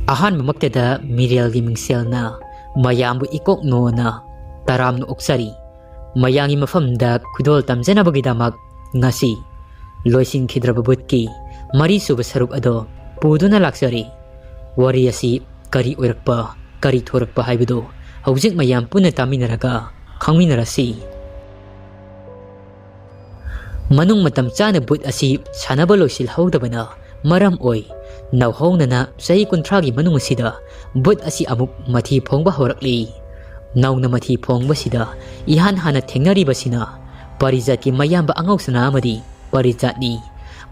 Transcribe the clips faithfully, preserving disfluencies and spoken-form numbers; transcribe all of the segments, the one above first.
ꯑꯍꯥꯟꯕꯃꯛꯇꯗ ꯃꯤꯔꯦꯜꯒꯤ ꯃꯤꯡꯁꯦꯜꯅ ꯃꯌꯥꯝꯕꯨ ꯏꯀꯣꯛ ꯅꯣꯅ ꯇꯔꯥꯝꯅ ꯑꯣꯛꯆꯔꯤ꯫ ꯃꯌꯥꯝꯒꯤ ꯃꯐꯝꯗ ꯈꯨꯗꯣꯜ ꯇꯝꯖꯅꯕꯒꯤꯗꯃꯛ ꯉꯁꯤ ꯂꯣꯏꯁꯤꯟꯈꯤꯗ꯭ꯔꯕ ꯕꯨꯠꯀꯤ ꯃꯔꯤꯁꯨꯕ ꯁꯔꯨꯛ ꯑꯗꯣ ꯄꯨꯗꯨꯅ ꯂꯥꯛꯆꯔꯤ꯫ ꯋꯥꯔꯤ ꯑꯁꯤ ꯀꯔꯤ ꯑꯣꯏꯔꯛꯄ, ꯀꯔꯤ ꯊꯣꯔꯛꯄ ꯍꯥꯏꯕꯗꯨ ꯍꯧꯖꯤꯛ ꯃꯌꯥꯝ ꯄꯨꯟꯅ ꯇꯥꯃꯤꯟꯅꯔꯒ ꯈꯪꯃꯤꯟꯅꯔꯁꯤ꯫ ꯃꯅꯨꯡ ꯃꯇꯝ ꯆꯥꯅ ꯕꯨꯠ ꯑꯁꯤ ꯁꯥꯟꯅꯕ ꯂꯣꯏꯁꯤꯜꯍꯧꯗꯕꯅ ꯃꯔꯝ ꯑꯣꯏ, ꯅꯧꯍꯧꯅꯅ ꯆꯍꯤ ꯀꯨꯟꯊ꯭ꯔꯥꯒꯤ ꯃꯅꯨꯡ ꯑꯁꯤꯗ ꯕꯨꯠ ꯑꯁꯤ ꯑꯃꯨꯛ ꯃꯊꯤ ꯐꯣꯡꯕ ꯍꯧꯔꯛꯂꯤ꯫ ꯅꯧꯅ ꯃꯊꯤ ꯐꯣꯡꯕꯁꯤꯗ ꯏꯍꯥꯟ ꯍꯥꯟꯅ ꯊꯦꯡꯅꯔꯤꯕꯁꯤꯅ ꯄꯥꯔꯤꯖꯥꯠꯀꯤ ꯃꯌꯥꯝꯕ ꯑꯉꯥꯎꯁꯅꯥ ꯑꯃꯗꯤ ꯄꯥꯔꯤꯖꯥꯠꯅꯤ꯫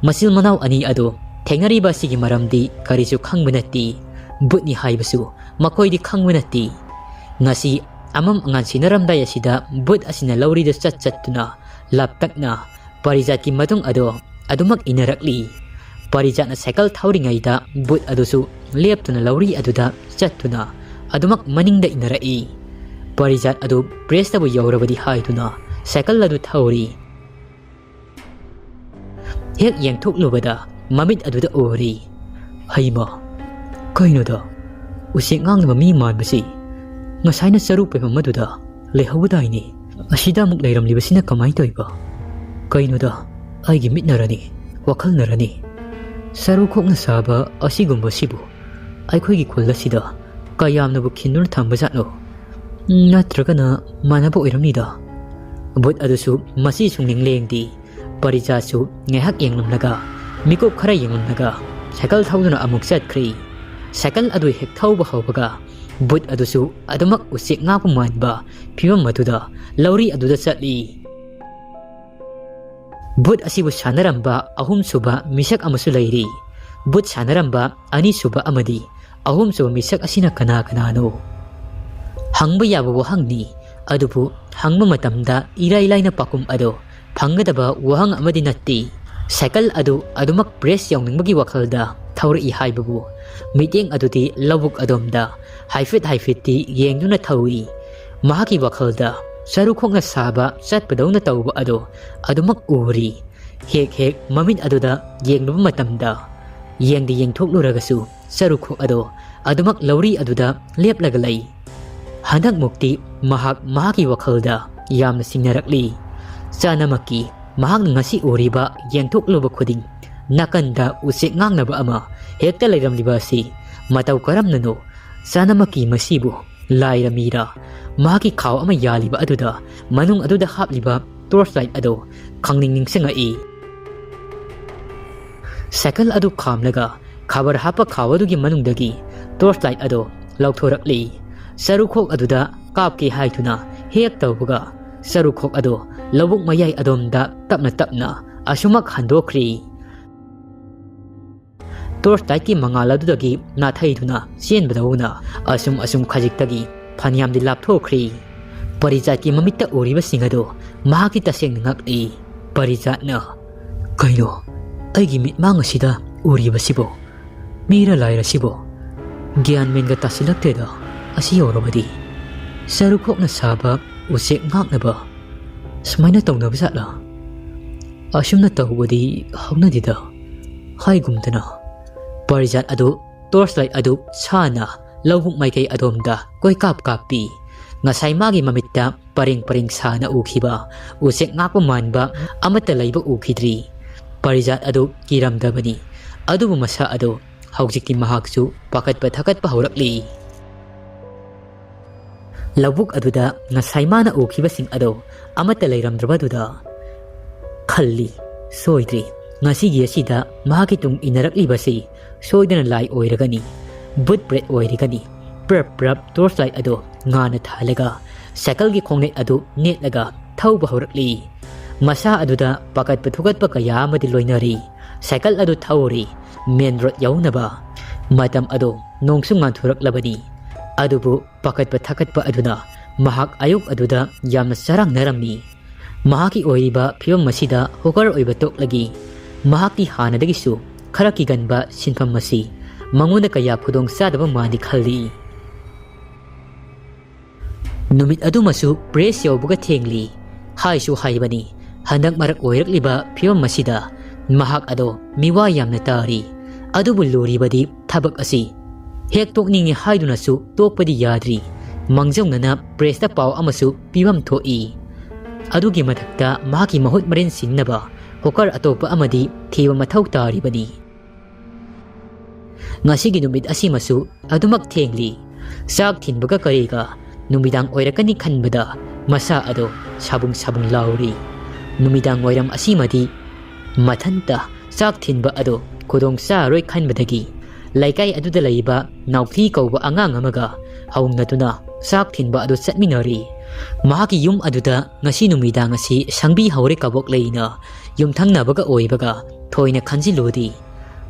ꯃꯆꯤꯟ ꯃꯅꯥꯎ ꯑꯅꯤ ꯑꯗꯨ ꯊꯦꯡꯅꯔꯤꯕ ꯑꯁꯤꯒꯤ ꯃꯔꯝꯗꯤ ꯀꯔꯤꯁꯨ ꯈꯪꯕ ꯅꯠꯇꯦ꯫ ꯕꯨꯠꯅꯤ ꯍꯥꯏꯕꯁꯨ ꯃꯈꯣꯏꯗꯤ ꯈꯪꯕ ꯅꯠꯇꯦ꯫ ꯉꯁꯤ ꯑꯃꯝ ꯑꯉꯥꯟ ꯁꯤꯟꯅꯔꯝꯗꯥꯏ ꯑꯁꯤꯗ ꯕꯨꯠ ꯑꯁꯤꯅ ꯂꯧꯔꯤꯗ ꯆꯠ ꯆꯠꯇꯨꯅ ꯂꯥꯞꯇꯛꯅ ꯄꯥꯔꯤꯖꯥꯠꯀꯤ ꯃꯇꯨꯡ ꯑꯗꯣ ꯑꯗꯨꯃꯛ ꯏꯟꯅꯔꯛꯂꯤ꯫ ꯄꯥꯔꯤꯖꯥꯠꯅ ꯁꯥꯏꯀꯜ ꯊꯧꯔꯤꯉꯩꯗ ꯕꯨꯠ ꯑꯗꯨꯁꯨ ꯂꯦꯞꯇꯨꯅ ꯂꯧꯔꯤ ꯑꯗꯨꯗ ꯆꯠꯇꯨꯅ ꯑꯗꯨꯃꯛ ꯃꯅꯤꯡꯗ ꯏꯟꯅꯔꯛꯏ꯫ ꯄꯥꯔꯤꯖꯥꯠ ꯑꯗꯨ ꯄ꯭ꯔꯦꯁꯇꯕꯨ ꯌꯧꯔꯕꯗꯤ ꯍꯥꯏꯗꯨꯅ ꯁꯥꯏꯀꯜ ꯑꯗꯨ ꯊꯧꯔꯤ꯫ ꯍꯦꯛ ꯌꯦꯡꯊꯣꯛꯂꯨꯕꯗ ꯃꯃꯤꯠ ꯑꯗꯨꯗ ꯎꯔꯤ꯫ ꯍꯩꯃ! ꯀꯩꯅꯣꯗ? ꯎꯆꯦꯛ ꯉꯥꯡꯅꯕ ꯃꯤ ꯃꯥꯟꯕꯁꯤ ꯉꯁꯥꯏꯅ ꯆꯔꯨ ꯄꯩꯐꯝ ꯑꯗꯨꯗ ꯂꯩꯍꯧꯕꯗꯥꯏꯅꯦ꯫ ꯑꯁꯤꯗ ꯑꯃꯨꯛ ꯂꯩꯔꯝꯂꯤꯕꯁꯤꯅ ꯀꯃꯥꯏꯅ ꯇꯧꯔꯤꯕ? ꯀꯩꯅꯣꯗ, ꯑꯩꯒꯤ ꯃꯤꯠꯅꯔꯅꯤ, ꯋꯥꯈꯜꯅꯔꯅꯤ꯫ ꯆꯔꯨ ꯈꯣꯛꯅ ꯁꯥꯕ ꯑꯁꯤꯒꯨꯝꯕꯁꯤꯕꯨ ꯑꯩꯈꯣꯏꯒꯤ ꯈꯨꯜ ꯑꯁꯤꯗ ꯀꯌꯥꯝꯅꯕꯨ ꯈꯤꯟꯗꯨꯅ ꯊꯝꯕꯖꯥꯠꯅꯣ? ꯅꯠꯇ꯭ꯔꯒꯅ ꯃꯥꯟꯅꯕ ꯑꯣꯏꯔꯝꯅꯤꯗ꯫ ꯕꯨꯠ ꯑꯗꯨꯁꯨ ꯃꯁꯤ ꯁꯨꯡꯂꯦꯡ ꯂꯦꯡꯗꯦ꯫ ꯄꯥꯔꯤꯖꯥꯠꯁꯨ ꯉꯥꯏꯍꯥꯛ ꯌꯦꯡꯂꯝꯂꯒ, ꯃꯤꯀꯨꯞ ꯈꯔ ꯌꯦꯡꯂꯝꯂꯒ ꯁꯥꯏꯀꯜ ꯊꯧꯗꯨꯅ ꯑꯃꯨꯛ ꯆꯠꯈ꯭ꯔꯦ꯫ ꯁꯥꯏꯀꯜ ꯑꯗꯨ ꯍꯦꯛ ꯊꯧꯕ ꯍꯧꯕꯒ ꯕꯨꯠ ꯑꯗꯨꯁꯨ ꯑꯗꯨꯃꯛ ꯎꯆꯦꯛ ꯉꯥꯛꯄ ꯃꯥꯟꯕ ꯐꯤꯕꯝ ꯑꯗꯨꯗ ꯂꯧꯔꯤ ꯑꯗꯨꯗ ꯆꯠꯂꯤ꯫ ꯕꯨꯠ ꯑꯁꯤꯕꯨ ꯁꯥꯟꯅꯔꯝꯕ ꯑꯍꯨꯝꯁꯨꯕ ꯃꯤꯁꯛ ꯑꯃꯁꯨ ꯂꯩꯔꯤ꯫ ꯕꯨꯠ ꯁꯥꯟꯅꯔꯝꯕ ꯑꯅꯤꯁꯨꯕ ꯑꯃꯗꯤ ꯑꯍꯨꯝꯁꯨꯕ ꯃꯤꯁꯛ ꯑꯁꯤꯅ ꯀꯅꯥ ꯀꯅꯥꯅꯣ? ꯍꯪꯕ ꯌꯥꯕ ꯋꯥꯍꯪꯅꯤ, ꯑꯗꯨꯕꯨ ꯍꯪꯕ ꯃꯇꯝꯗ ꯏꯔꯥꯏ ꯂꯥꯏꯅ ꯄꯥꯎꯈꯨꯝ ꯑꯗꯣ ꯐꯪꯒꯗꯕ ꯋꯥꯍꯪ ꯑꯃꯗꯤ ꯅꯠꯇꯦ꯫ ꯁꯥꯏꯀꯜ ꯑꯗꯨ ꯑꯗꯨꯃꯛ ꯄ꯭ꯔꯦꯁ ꯌꯧꯅꯤꯡꯕꯒꯤ ꯋꯥꯈꯜꯗ ꯊꯧꯔꯛꯏ ꯍꯥꯏꯕꯕꯨ ꯃꯤꯠꯌꯦꯡ ꯑꯗꯨꯗꯤ ꯂꯧꯕꯨꯛ ꯑꯗꯣꯝꯗ ꯍꯥꯏꯐꯦꯠ ꯍꯥꯏꯐꯦꯠꯇꯤ ꯌꯦꯡꯗꯨꯅ ꯊꯧꯏ꯫ ꯃꯍꯥꯛꯀꯤ ꯋꯥꯈꯜꯗ ꯆꯔꯨ ꯈꯣꯡꯅ ꯁꯥꯕ ꯆꯠꯄꯗꯧꯅ ꯇꯧꯕ ꯑꯗꯣ ꯑꯗꯨꯃꯛ ꯎꯔꯤ꯫ ꯍꯦꯛ ꯍꯦꯛ ꯃꯃꯤꯠ ꯑꯗꯨꯗ ꯌꯦꯡꯂꯨꯕ ꯃꯇꯝꯗ ꯌꯦꯡꯗꯤ ꯌꯦꯡꯊꯣꯛꯂꯨꯔꯒꯁꯨ ꯆꯔꯨꯈꯣꯛ ꯑꯗꯣ ꯑꯗꯨꯃꯛ ꯂꯧꯔꯤ ꯑꯗꯨꯗ ꯂꯦꯞꯂꯒ ꯂꯩ꯫ ꯍꯟꯗꯛꯃꯨꯛꯇꯤ ꯃꯍꯥꯛ ꯃꯍꯥꯛꯀꯤ ꯋꯥꯈꯜꯗ ꯌꯥꯝꯅ ꯆꯤꯡꯅꯔꯛꯂꯤ꯫ ꯆꯥꯅꯃꯛꯀꯤ ꯃꯍꯥꯛꯅ ꯉꯁꯤ ꯎꯔꯤꯕ ꯌꯦꯡꯊꯣꯛꯂꯨꯕ ꯈꯨꯗꯤꯡ ꯅꯥꯀꯟꯗ ꯎꯆꯦꯛ ꯉꯥꯡꯅꯕ ꯑꯃ ꯍꯦꯛꯇ ꯂꯩꯔꯝꯂꯤꯕ ꯑꯁꯤ ꯃꯇꯧ ꯀꯔꯝꯅꯅꯣ? ꯆꯥꯅꯃꯛꯀꯤ ꯃꯁꯤꯕꯨ ꯂꯥꯏꯔ ꯃꯤꯔ? ꯃꯍꯥꯛꯀꯤ ꯈꯥꯎ ꯑꯃ ꯌꯥꯜꯂꯤꯕ ꯑꯗꯨꯗ ꯃꯅꯨꯡ ꯑꯗꯨꯗ ꯍꯥꯞꯂꯤꯕ torch light ꯑꯗꯨ ꯈꯪꯅꯤꯡ ꯅꯤꯡꯁꯤꯡꯉꯛꯏ꯫ ꯁꯥꯏꯀꯜ ꯑꯗꯨ ꯈꯥꯝꯂꯒ ꯈꯕꯔ ꯍꯥꯞꯄ ꯈꯥꯎ ꯑꯗꯨꯒꯤ ꯃꯅꯨꯡꯗꯒꯤ torch light ꯑꯗꯨ ꯂꯧꯊꯣꯔꯛꯂꯤ꯫ ꯆꯔꯨꯈꯣꯛ ꯑꯗꯨꯗ ꯀꯥꯞꯀꯦ ꯍꯥꯏꯗꯨꯅ ꯍꯦꯛ ꯇꯧꯕꯒ ꯆꯔꯨꯈꯣꯛ ꯑꯗꯨ ꯂꯧꯕꯨꯛ ꯃꯌꯥꯏ ꯑꯗꯣꯝꯗ ꯇꯞꯅ ꯇꯞꯅ ꯑꯁꯨꯃꯛ ꯍꯟꯗꯣꯛꯈ꯭ꯔꯤ꯫ Torch lightꯀꯤ ꯃꯉꯥꯜ ꯑꯗꯨꯗꯒꯤ ꯅꯥꯊꯩꯗꯨꯅ ꯆꯦꯟꯕꯗꯧꯅ ꯑꯁꯨꯝ ꯑꯁꯨꯝ ꯈꯖꯤꯛꯇꯒꯤ ꯐꯅꯌꯥꯝꯗꯤ ꯂꯥꯞꯊꯣꯛꯈ꯭ꯔꯤ꯫ ꯄꯔꯤꯖꯥꯠꯀꯤ ꯃꯃꯤꯠꯇ ꯎꯔꯤꯕꯁꯤꯡ ꯑꯗꯨ ꯃꯍꯥꯛꯇꯤ ꯇꯁꯦꯡꯅ ꯉꯛꯂꯤ꯫ ꯄꯔꯤꯖꯥꯠꯅ, "ꯀꯩꯅꯣ ꯑꯩꯒꯤ ꯃꯤꯠꯃꯥꯡ ꯑꯁꯤꯗ ꯎꯔꯤꯕꯁꯤꯕꯣ? ꯃꯤꯔ ꯂꯥꯏꯔ ꯁꯤꯕꯣ? ꯒ꯭ꯌꯥꯟ ꯃꯦꯟꯒ ꯇꯥꯁꯤꯜꯂꯛꯇ꯭ꯔꯦꯗ꯫ ꯑꯁꯤ ꯌꯧꯔꯕꯗꯤ ꯆꯔꯨꯈꯣꯛꯅ ꯁꯥꯕ ꯎꯆꯦꯛ ꯉꯥꯛꯅꯕ ꯁꯨꯃꯥꯏꯅ ꯇꯧꯅꯕ ꯖꯥꯠꯂ? ꯑꯁꯨꯝꯅ ꯇꯧꯕꯗꯤ ꯍꯧꯅꯗꯦꯗ" ꯍꯥꯏꯒꯨꯝꯗꯅ ꯄꯔꯤꯖꯥꯠ ꯑꯗꯨ torch light ꯑꯗꯨ ꯁꯥꯅ ꯂꯧꯕꯨꯛ ꯃꯥꯏꯀꯩ ꯑꯗꯣꯝꯗ ꯀꯣꯏꯀꯥꯞ ꯀꯥꯞꯄꯤ꯫ ꯉꯁꯥꯏ ꯃꯥꯒꯤ ꯃꯃꯤꯠꯇ ꯄꯔꯦꯡ ꯄꯔꯦꯡ ꯁꯥꯅ ꯎꯈꯤꯕ ꯎꯆꯦꯛ ꯉꯥꯛꯄ ꯃꯥꯟꯕ ꯑꯃꯠꯇ ꯂꯩꯕ ꯎꯈꯤꯗ꯭ꯔꯤ꯫ ꯄꯔꯤꯖꯥꯠ ꯑꯗꯨ ꯀꯤꯔꯝꯗꯕꯅꯤ, ꯑꯗꯨꯕꯨ ꯃꯁꯥ ꯑꯗꯨ ꯍꯧꯖꯤꯛꯇꯤ ꯃꯍꯥꯛꯁꯨ ꯄꯥꯈꯠꯄ ꯊꯀꯠꯄ ꯍꯧꯔꯛꯂꯤ꯫ ꯂꯧꯕꯨꯛ ꯑꯗꯨꯗ ꯉꯁꯥꯏ ꯃꯥꯅ ꯎꯈꯤꯕꯁꯤꯡ ꯑꯗꯨ ꯑꯃꯠꯇ ꯂꯩꯔꯝꯗ꯭ꯔꯕꯗꯨꯗ ꯈꯜꯂꯤ, "ꯁꯣꯏꯗ꯭ꯔꯦ, ꯉꯁꯤꯒꯤ ꯑꯁꯤꯗ ꯃꯍꯥꯛꯀꯤ ꯇꯨꯡ ꯏꯟꯅꯔꯛꯂꯤꯕꯁꯤ ꯁꯣꯏꯗꯅ ꯂꯥꯏ ꯑꯣꯏꯔꯒꯅꯤ, ꯕꯨꯠ ꯄ꯭ꯔꯦꯠ ꯑꯣꯏꯔꯒꯅꯤ"꯫ ꯄ꯭ꯔꯞ ꯄ꯭ꯔꯞ torch light ꯑꯗꯨ ꯉꯥꯟꯅ ꯊꯥꯜꯂꯒ ꯁꯥꯏꯀꯜꯒꯤ ꯈꯣꯡꯅꯦꯠ ꯑꯗꯨ ꯅꯦꯠꯂꯒ ꯊꯧꯕ ꯍꯧꯔꯛꯂꯤ꯫ ꯃꯁꯥ ꯑꯗꯨꯗ ꯄꯥꯈꯠꯄ ꯊꯨꯀꯠꯄ ꯀꯌꯥ ꯑꯃꯗꯤ ꯂꯣꯏꯅꯔꯤ꯫ ꯁꯥꯏꯀꯜ ꯑꯗꯨ ꯊꯧꯔꯤ꯫ Main road ꯌꯧꯅꯕ꯫ ꯃꯇꯝ ꯑꯗꯨ ꯅꯣꯡꯁꯨ ꯉꯥꯟꯊꯣꯔꯛꯂꯕꯅꯤ꯫ ꯑꯗꯨꯕꯨ ꯄꯥꯈꯠꯄ ꯊꯀꯠꯄ ꯑꯗꯨꯅ ꯃꯍꯥꯛ ꯑꯌꯨꯛ ꯑꯗꯨꯗ ꯌꯥꯝꯅ ꯆꯔꯥꯡꯅꯔꯝꯃꯤ꯫ ꯃꯍꯥꯛꯀꯤ ꯑꯣꯏꯔꯤꯕ ꯐꯤꯕꯝ ꯑꯁꯤꯗ hawker ꯑꯣꯏꯕ ꯇꯣꯛꯂꯒꯤ ꯃꯍꯥꯛꯇꯤ ꯍꯥꯟꯅꯗꯒꯤꯁꯨ ꯈꯔ ꯀꯤꯒꯟꯕ ꯁꯤꯟꯐꯝ ꯑꯁꯤ ꯃꯉꯣꯟꯗ ꯀꯌꯥ ꯈꯨꯗꯣꯡ ꯆꯥꯗꯕ ꯃꯥꯟꯗꯤ ꯈꯜꯂꯤ꯫ ꯅꯨꯃꯤꯠ ꯑꯗꯨꯃꯁꯨ press ꯌꯧꯕꯒ ꯊꯦꯡꯂꯤ꯫ ꯍꯥꯏꯁꯨ ꯍꯥꯏꯕꯅꯤ, ꯍꯟꯗꯛ ꯃꯔꯛ ꯑꯣꯏꯔꯛꯂꯤꯕ ꯐꯤꯕꯝ ꯑꯁꯤꯗ ꯃꯍꯥꯛ ꯑꯗꯣ ꯃꯤꯋꯥ ꯌꯥꯝꯅ ꯇꯥꯔꯤ꯫ ꯑꯗꯨꯕꯨ ꯂꯨꯔꯤꯕꯗꯤ ꯊꯕꯛ ꯑꯁꯤ ꯍꯦꯛ ꯇꯣꯛꯅꯤꯡꯉꯤ ꯍꯥꯏꯗꯨꯅꯁꯨ ꯇꯣꯛꯄꯗꯤ ꯌꯥꯗ꯭ꯔꯤ꯫ ꯃꯥꯡꯖꯧꯅꯅ ꯄ꯭ꯔꯦꯁꯇ ꯄꯥꯎ ꯑꯃꯁꯨ ꯄꯤꯐꯝ ꯊꯣꯛꯏ꯫ ꯑꯗꯨꯒꯤ ꯃꯊꯛꯇ ꯃꯍꯥꯛꯀꯤ ꯃꯍꯨꯠ ꯃꯔꯤꯟ ꯁꯤꯟꯅꯕ ꯍꯣꯀꯔ ꯑꯇꯣꯞꯄ ꯑꯃꯗꯤ ꯊꯤꯕ ꯃꯊꯧ ꯇꯥꯔꯤꯕꯅꯤ꯫ ꯉꯁꯤꯒꯤ ꯅꯨꯃꯤꯠ ꯑꯁꯤꯃꯁꯨ ꯑꯗꯨꯃꯛ ꯊꯦꯡꯂꯤ꯫ ꯆꯥꯛ ꯊꯤꯟꯕꯒ ꯀꯔꯤꯒ ꯅꯨꯃꯤꯗꯥꯡ ꯑꯣꯏꯔꯛꯀꯅꯤ ꯈꯟꯕꯗ ꯃꯁꯥ ꯑꯗꯣ ꯁꯥꯕꯨꯡ ꯁꯥꯕꯨꯡ ꯂꯥꯎꯔꯤ꯫ ꯅꯨꯃꯤꯗꯥꯡ ꯋꯥꯏꯔꯝ ꯑꯁꯤꯃꯗꯤ ꯃꯊꯟꯇ ꯆꯥꯛ ꯊꯤꯟꯕ ꯑꯗꯣ ꯈꯨꯗꯣꯡ ꯆꯥꯔꯔꯣꯏ ꯈꯟꯕꯗꯒꯤ ꯂꯩꯀꯥꯏ ꯑꯗꯨꯗ ꯂꯩꯕ ꯅꯥꯎꯊꯤ ꯀꯧꯕ ꯑꯉꯥꯡ ꯑꯃꯒ ꯍꯧꯅꯗꯨꯅ ꯆꯥꯛ ꯊꯤꯟꯕ ꯑꯗꯨ ꯆꯠꯃꯤꯟꯅꯔꯤ꯫ ꯃꯍꯥꯛꯀꯤ ꯌꯨꯝ ꯑꯗꯨꯗ ꯉꯁꯤ ꯅꯨꯃꯤꯗꯥꯡ ꯑꯁꯤ ꯁꯪꯕꯤꯍꯧꯔꯦ ꯀꯕꯣꯛꯂꯩꯅ ꯌꯨꯝꯊꯪꯅꯕꯒ ꯑꯣꯏꯕꯒ ꯊꯣꯏꯅ ꯈꯟꯖꯤꯜꯂꯨꯗꯦ꯫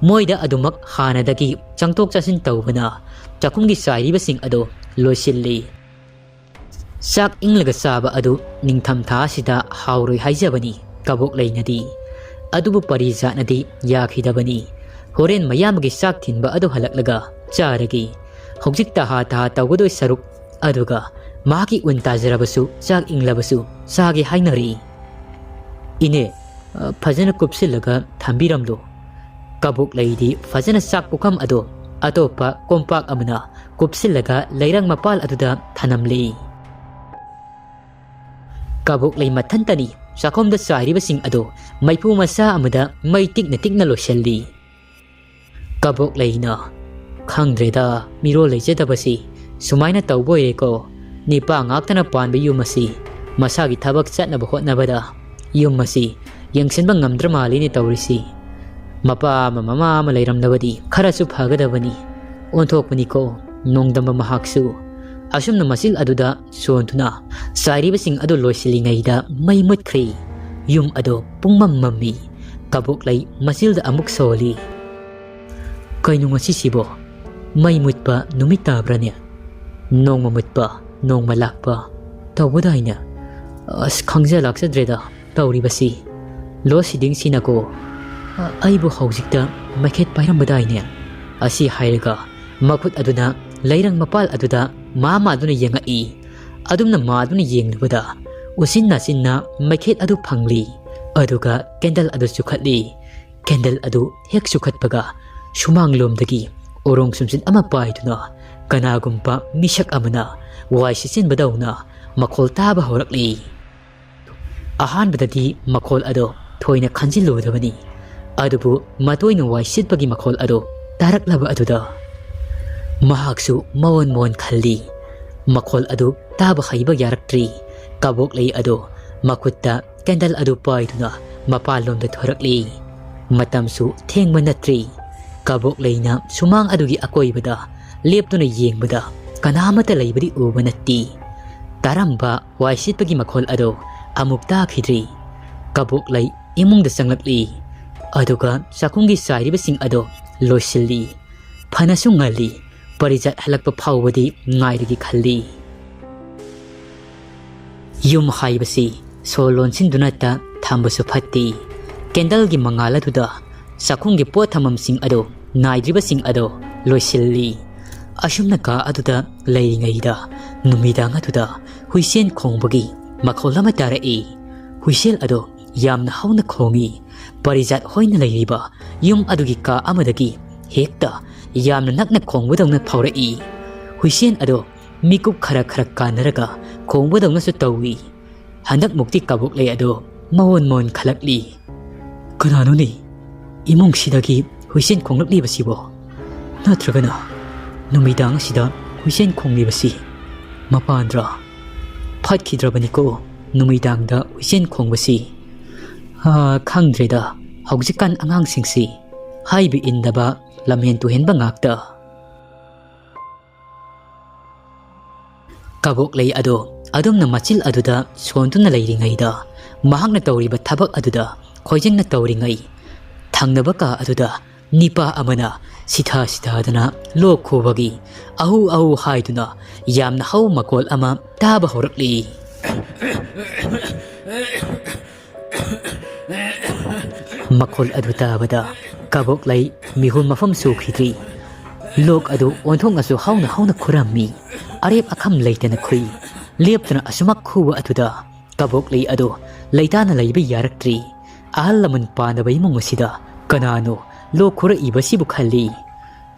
ꯃꯣꯏꯗ ꯑꯗꯨꯃꯛ ꯍꯥꯟꯅꯗꯒꯤ ꯆꯪꯊꯣꯛ ꯆꯪꯁꯤꯟ ꯇꯧꯕꯅ ꯆꯥꯛꯈꯨꯝꯒꯤ ꯆꯥꯏꯔꯤꯕꯁꯤꯡ ꯑꯗꯨ ꯂꯣꯏꯁꯤꯜꯂꯤ꯫ ꯆꯥꯛ ꯏꯪꯂꯒ ꯆꯥꯕ ꯑꯗꯨ ꯅꯤꯡꯊꯝꯊꯥ ꯑꯁꯤꯗ ꯍꯥꯎꯔꯣꯏ ꯍꯥꯏꯖꯕꯅꯤ ꯀꯕꯣꯛꯂꯩꯅꯗꯤ꯫ ꯑꯗꯨꯕꯨ ꯄꯔꯤꯖꯥꯠꯅꯗꯤ ꯌꯥꯈꯤꯗꯕꯅꯤ꯫ ꯍꯣꯔꯦꯟ ꯃꯌꯥꯝꯒꯤ ꯆꯥꯛ ꯊꯤꯟꯕ ꯑꯗꯨ ꯍꯜꯂꯛꯂꯒ ꯆꯥꯔꯒꯦ꯫ ꯍꯧꯖꯤꯛ ꯇꯍꯥ ꯇꯍꯥ ꯇꯧꯒꯗꯣꯏ ꯁꯔꯨꯛ ꯑꯗꯨꯒ ꯃꯍꯥꯛꯀꯤ ꯎꯟ ꯇꯥꯖꯔꯕꯁꯨ ꯆꯥꯛ ꯏꯪꯂꯕꯁꯨ ꯆꯥꯒꯦ ꯍꯥꯏꯅꯔꯤ꯫ "ꯏꯅꯦ, ꯑ, ꯐꯖꯅ ꯀꯨꯞꯁꯤꯜꯂꯒ ꯊꯝꯕꯤꯔꯝꯂꯣ꯫" ꯀꯕꯣꯛꯂꯩꯗꯤ ꯐꯖꯅ ꯆꯥꯛ ꯄꯨꯈꯝ ꯑꯗꯨ ꯑꯇꯣꯞꯄ ꯀꯣꯝꯄꯥꯛ ꯑꯃꯅ ꯀꯨꯞꯁꯤꯜꯂꯒ ꯂꯩꯔꯪ ꯃꯄꯥꯜ ꯑꯗꯨꯗ ꯊꯅꯝꯂꯤ꯫ ꯀꯕꯣꯛꯂꯩ ꯃꯊꯟꯇꯅꯤ ꯆꯥꯛꯈꯨꯝꯗ ꯆꯥꯏꯔꯤꯕꯁꯤꯡ ꯑꯗꯨ ꯃꯩꯐꯨ ꯃꯆꯥ ꯑꯃꯗ ꯃꯩ ꯇꯤꯛꯅ ꯇꯤꯛꯅ ꯂꯣꯏꯁꯤꯜꯂꯤ꯫ ꯀꯕꯣꯛꯂꯩꯅ, "ꯈꯪꯗ꯭ꯔꯦꯗ, ꯃꯤꯔꯣꯜ ꯂꯩꯖꯗꯕꯁꯤ ꯁꯨꯃꯥꯏꯅ ꯇꯧꯕ ꯑꯣꯏꯔꯦꯀꯣ꯫ ꯅꯤꯄꯥ ꯉꯥꯛꯇꯅ ꯄꯥꯟꯕ ꯌꯨꯝ ꯑꯁꯤ ꯃꯁꯥꯒꯤ ꯊꯕꯛ ꯆꯠꯅꯕ ꯍꯣꯠꯅꯕꯗ ꯌꯨꯝ ꯑꯁꯤ ꯌꯦꯡꯁꯤꯟꯕ ꯉꯝꯗ꯭ꯔ ꯃꯥꯜꯂꯤꯅꯦ ꯇꯧꯔꯤꯁꯤ꯫ ꯃꯄꯥ ꯑꯃ ꯃꯃꯥ ꯑꯃ ꯂꯩꯔꯝꯂꯕꯗꯤ ꯈꯔꯁꯨ ꯐꯒꯗꯕꯅꯤ꯫ ꯑꯣꯟꯊꯣꯛꯄꯅꯤꯀꯣ ꯅꯣꯡꯗꯝꯕ ꯃꯍꯥꯛꯁꯨ꯫" ꯑꯁꯨꯝꯅ ꯃꯆꯤꯜ ꯑꯗꯨꯗ ꯁꯣꯟꯗꯨꯅ ꯆꯥꯏꯔꯤꯕꯁꯤꯡ ꯑꯗꯨ ꯂꯣꯏꯁꯤꯜꯂꯤꯉꯩꯗ ꯃꯩ ꯃꯨꯠꯈ꯭ꯔꯦ꯫ ꯌꯨꯝ ꯑꯗꯨ ꯄꯨꯡꯃꯝ ꯃꯝꯃꯤ꯫ ꯀꯕꯣꯛꯂꯩ ꯃꯆꯤꯜꯗ ꯑꯃꯨꯛ ꯁꯣꯜꯂꯤ꯫ "ꯀꯩꯅꯣ ꯉꯁꯤꯁꯤꯕꯣ? ꯃꯩ ꯃꯨꯠꯄ ꯅꯨꯃꯤꯠ ꯇꯥꯕ꯭ꯔꯅꯦ? ꯅꯣꯡꯃ ꯃꯨꯠꯄ, ꯅꯣꯡꯃ ꯂꯥꯛꯄ ꯇꯧꯕꯗꯥꯏꯅꯦ? ꯑꯁ, ꯈꯪꯖ ꯂꯥꯛꯆꯗ꯭ꯔꯦꯗ ꯇꯧꯔꯤꯕꯁꯤ꯫ ꯂꯣ ꯁꯤꯗꯤꯡꯁꯤꯅꯀꯣ, ꯑ, ꯑꯩꯕꯨ ꯍꯧꯖꯤꯛꯇ ꯃꯩꯈꯦꯠ ꯄꯥꯏꯔꯝꯕꯗꯥꯏꯅꯦ?" ꯑꯁꯤ ꯍꯥꯏꯔꯒ ꯃꯈꯨꯠ ꯑꯗꯨꯅ ꯂꯩꯔꯪ ꯃꯄꯥꯜ ꯑꯗꯨꯗ ꯃꯥ ꯃꯥꯗꯨꯅ ꯌꯦꯡꯉꯛꯏ꯫ ꯑꯗꯨꯝꯅ ꯃꯥꯗꯨꯅ ꯌꯦꯡꯂꯨꯕꯗ ꯎꯆꯤꯟ ꯅꯥꯆꯤꯟꯅ ꯃꯩꯈꯦꯠ ꯑꯗꯨ ꯐꯪꯂꯤ꯫ ꯑꯗꯨꯒ ꯀꯦꯟꯗꯜ ꯑꯗꯨ ꯆꯨꯈꯠꯂꯤ꯫ ꯀꯦꯟꯗꯜ ꯑꯗꯨ ꯍꯦꯛ ꯆꯨꯈꯠꯄꯒ ꯁꯨꯃꯥꯡꯂꯣꯝꯗꯒꯤ ꯎꯔꯣꯡ ꯁꯨꯝꯖꯤꯠ ꯑꯃ ꯄꯥꯏꯗꯨꯅ ꯀꯅꯥꯒꯨꯝꯕ ꯃꯤꯁꯛ ꯑꯃꯅ ꯋꯥꯏ ꯁꯤꯠꯆꯤꯟꯕꯗꯧꯅ ꯃꯈꯣꯜ ꯇꯥꯕ ꯍꯧꯔꯛꯂꯤ꯫ ꯑꯍꯥꯟꯕꯗꯗꯤ ꯃꯈꯣꯜ ꯑꯗꯨ ꯊꯣꯏꯅ ꯈꯟꯖꯤꯜꯂꯨꯗꯕꯅꯤ, ꯑꯗꯨꯕꯨ ꯃꯇꯣꯏꯅ ꯋꯥꯏ ꯁꯤꯠꯄꯒꯤ ꯃꯈꯣꯜ ꯑꯗꯨ ꯇꯥꯔꯛꯂꯕ ꯑꯗꯨꯗ ꯃꯍꯥꯛꯁꯨ ꯃꯑꯣꯟ ꯃꯑꯣꯟ ꯈꯜꯂꯤ꯫ ꯃꯈꯣꯜ ꯑꯗꯨ ꯇꯥꯕ ꯍꯩꯕ ꯌꯥꯔꯛꯇ꯭ꯔꯤ꯫ ꯀꯕꯣꯛꯂꯩ ꯑꯗꯨ ꯃꯈꯨꯠꯇ ꯀꯦꯟꯗꯜ ꯑꯗꯨ ꯄꯥꯏꯗꯨꯅ ꯃꯄꯥꯟꯂꯣꯝꯗ ꯊꯣꯔꯛꯂꯤ꯫ ꯃꯇꯝꯁꯨ ꯊꯦꯡꯕ ꯅꯠꯇ꯭ꯔꯤ꯫ ꯀꯕꯣꯛꯂꯩꯅ ꯁꯨꯃꯥꯡ ꯑꯗꯨꯒꯤ ꯑꯀꯣꯏꯕꯗ ꯂꯦꯞꯇꯨꯅ ꯌꯦꯡꯕꯗ ꯀꯅꯥꯃꯠꯇ ꯂꯩꯕꯗꯤ ꯎꯕ ꯅꯠꯇꯦ꯫ ꯇꯥꯔꯝꯕ ꯋꯥꯏ ꯁꯤꯠꯄꯒꯤ ꯃꯈꯣꯜ ꯑꯗꯨ ꯑꯃꯨꯛ ꯇꯥꯈꯤꯗ꯭ꯔꯤ꯫ ꯀꯕꯣꯛꯂꯩ ꯏꯃꯨꯡꯗ ꯆꯪꯂꯛꯂꯤ꯫ ꯑꯗꯨꯒ ꯆꯥꯛꯈꯨꯝꯒꯤ ꯆꯥꯏꯔꯤꯕꯁꯤꯡ ꯑꯗꯨ ꯂꯣꯏꯁꯤꯜꯂꯤ꯫ ꯐꯅꯁꯨ ꯉꯜꯂꯤ꯫ ꯄꯔꯤꯖꯥꯠ ꯍꯜꯂꯛꯄ ꯐꯥꯎꯕꯗꯤ ꯉꯥꯏꯔꯒꯦ ꯈꯜꯂꯤ꯫ ꯌꯨꯝ ꯍꯥꯏꯕꯁꯤ ꯁꯣ ꯂꯣꯟꯁꯤꯟꯗꯨꯅꯇ ꯊꯝꯕꯁꯨ ꯐꯠꯇꯦ꯫ ꯀꯦꯟꯗꯜꯒꯤ ꯃꯉꯥꯜ ꯑꯗꯨꯗ ꯆꯥꯛꯈꯨꯝꯒꯤ ꯄꯣꯠ ꯊꯝꯐꯝꯁꯤꯡ ꯑꯗꯨ, ꯅꯥꯏꯗ꯭ꯔꯤꯕꯁꯤꯡ ꯑꯗꯨ ꯂꯣꯏꯁꯤꯜꯂꯤ꯫ ꯑꯁꯨꯝꯅ ꯀꯥ ꯑꯗꯨꯗ ꯂꯩꯔꯤꯉꯩꯗ ꯅꯨꯃꯤꯗꯥꯡ ꯑꯗꯨꯗ ꯍꯨꯏꯁꯦꯟ ꯈꯣꯡꯕꯒꯤ ꯃꯈꯣꯜ ꯑꯃ ꯇꯥꯔꯛꯏ꯫ ꯍꯨꯏꯁꯦꯟ ꯑꯗꯨ ꯌꯥꯝꯅ ꯍꯧꯅ ꯈꯣꯡꯏ꯫ ꯄꯔꯤꯖꯥꯠ ꯍꯣꯏꯅ ꯂꯩꯔꯤꯕ ꯌꯨꯝ ꯑꯗꯨꯒꯤ ꯀꯥ ꯑꯃꯗꯒꯤ ꯍꯦꯛꯇ ꯌꯥꯝꯅ ꯅꯛꯅ ꯈꯣꯡꯕꯗꯧꯅ ꯐꯥꯎꯔꯛꯏ꯫ ꯍꯨꯏꯁꯦꯟ ꯑꯗꯨ ꯃꯤꯀꯨꯞ ꯈꯔ ꯈꯔ ꯀꯥꯟꯅꯔꯒ ꯈꯣꯡꯕꯗꯧꯅꯁꯨ ꯇꯧꯏ꯫ ꯍꯟꯗꯛꯃꯨꯛꯇꯤ ꯀꯕꯣꯛꯂꯩ ꯑꯗꯨ ꯃꯑꯣꯟ ꯃꯑꯣꯟ ꯈꯜꯂꯛꯂꯤ꯫ "ꯀꯅꯥꯅꯣꯅꯦ ꯏꯃꯨꯡꯁꯤꯗꯒꯤ ꯍꯨꯏꯁꯦꯟ ꯈꯣꯡꯂꯛꯂꯤꯕꯁꯤꯕꯣ? ꯅꯠꯇ꯭ꯔꯒꯅ ꯅꯨꯃꯤꯗꯥꯡ ꯑꯁꯤꯗ ꯍꯨꯏꯁꯦꯟ ꯈꯣꯡꯂꯤꯕꯁꯤ ꯃꯄꯥꯟꯗ꯭ꯔꯥ? ꯐꯠꯈꯤꯗ꯭ꯔꯕꯅꯤꯀꯣ ꯅꯨꯃꯤꯗꯥꯡꯗ ꯍꯨꯏꯁꯦꯟ ꯈꯣꯡꯕꯁꯤ꯫ ꯑꯥ, ꯈꯪꯗ꯭ꯔꯦꯗ, ꯍꯧꯖꯤꯛꯀꯥꯟ ꯑꯉꯥꯡꯁꯤꯡꯁꯤ ꯍꯥꯏꯕ ꯏꯟꯗꯕ, ꯂꯝꯍꯦꯟ ꯇꯨꯍꯦꯟꯕ ꯉꯥꯛꯇ"꯫ ꯀꯕꯣꯛꯂꯩ ꯑꯗꯣ ꯑꯗꯨꯝꯅ ꯃꯆꯤꯜ ꯑꯗꯨꯗ ꯁꯣꯟꯗꯨꯅ ꯂꯩꯔꯤꯉꯩꯗ, ꯃꯍꯥꯛꯅ ꯇꯧꯔꯤꯕ ꯊꯕꯛ ꯑꯗꯨꯗ ꯈꯣꯏꯖꯪꯅ ꯇꯧꯔꯤꯉꯩ, ꯊꯪꯅꯕ ꯀꯥ ꯑꯗꯨꯗ ꯅꯤꯄꯥ ꯑꯃꯅ ꯁꯤꯊꯥ ꯁꯤꯊꯥꯗꯅ ꯂꯣꯛ ꯈꯨꯕꯒꯤ ꯑꯍꯨ ꯑꯍꯨ ꯍꯥꯏꯗꯨꯅ ꯌꯥꯝꯅ ꯍꯧꯕ ꯃꯈꯣꯜ ꯑꯃ ꯇꯥꯕ ꯍꯧꯔꯛꯂꯤ꯫ ꯃꯈꯣꯜ ꯑꯗꯨ ꯇꯥꯕꯗ ꯀꯕꯣꯛꯂꯩ ꯃꯤꯍꯨꯟ ꯃꯐꯝ ꯁꯨꯈꯤꯗ꯭ꯔꯤ꯫ ꯂꯣꯛ ꯑꯗꯨ ꯑꯣꯟꯊꯣꯛꯅꯁꯨ ꯍꯧꯅ ꯍꯧꯅ ꯈꯨꯔꯝꯃꯤ꯫ ꯑꯔꯦꯞ ꯑꯈꯝ ꯂꯩꯇꯅ ꯈꯨꯏ꯫ ꯂꯦꯞꯇꯅ ꯑꯁꯨꯃꯛ ꯈꯨꯕ ꯑꯗꯨꯗ ꯀꯕꯣꯛꯂꯩ ꯑꯗꯨ ꯂꯩꯇꯥꯅ ꯂꯩꯕ ꯌꯥꯔꯛꯇ꯭ꯔꯤ꯫ ꯑꯍꯜ ꯂꯃꯟ ꯄꯥꯟꯗꯕ ꯏꯃꯨꯡ ꯑꯁꯤꯗ ꯀꯅꯥꯅꯣ ꯂꯣꯛ ꯈꯨꯔꯛꯏꯕꯁꯤꯕꯨ ꯈꯜꯂꯤ꯫